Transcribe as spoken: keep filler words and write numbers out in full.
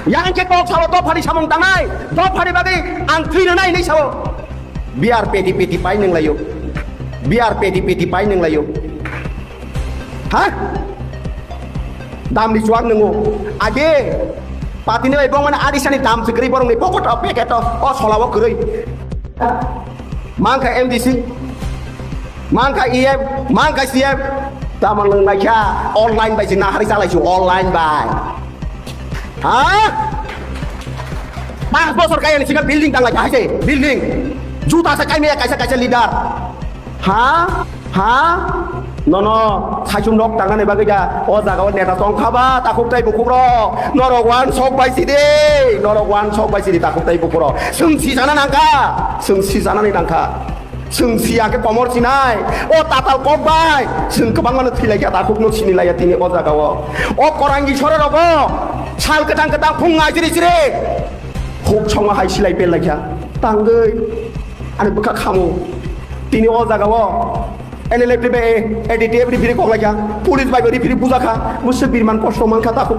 Yang khe kok sao dophani samung tangnai, dophani bagwi ang thwi rwnai hinwi sao. Biar peti peti pai nang laio. Biar peti peti pai nang laio. Ha? Damni chuak nungo. Age patini bai bongmani adisani dam se kwrwi borokni pocket o packet o, o solabo kwrwi. Mangkha M D C, mangkha E M, mangkha C M. Tamo nwng naikha online bai se nahari chalai su online bai. Ha? Pas bosor kaya ni singa building tang lai kahai se building. Juta sa kai me kaisa kaisa leader. Ha? Ha? Nono, saichung nok tangnani bagwi da, o jaga o neta tong kha ba, takhuk tai bukhuk rok. Norok wan sok bai sidi, norok wan sok bai sidi takhuk tai bukhuk rok. Sung si sana nangkha, sung si sana ni nangkha. Sung si ya khe komor sinai, o tatal kok bai, sung kwbang mano thwi lai kha, takhuk no sini lai ya tini o jaga o. O korangi sore rogo, sal kwtang kwtang phung ngai siri siri. Huk chongo hai silai pel lai kha, tangwi, ani bwkha khamu. Tini o jaga o, N L F T bai A D T F ni phiri kok lai kha, police bai bai phiri buja kha, busi birman kosto man kha, takhuk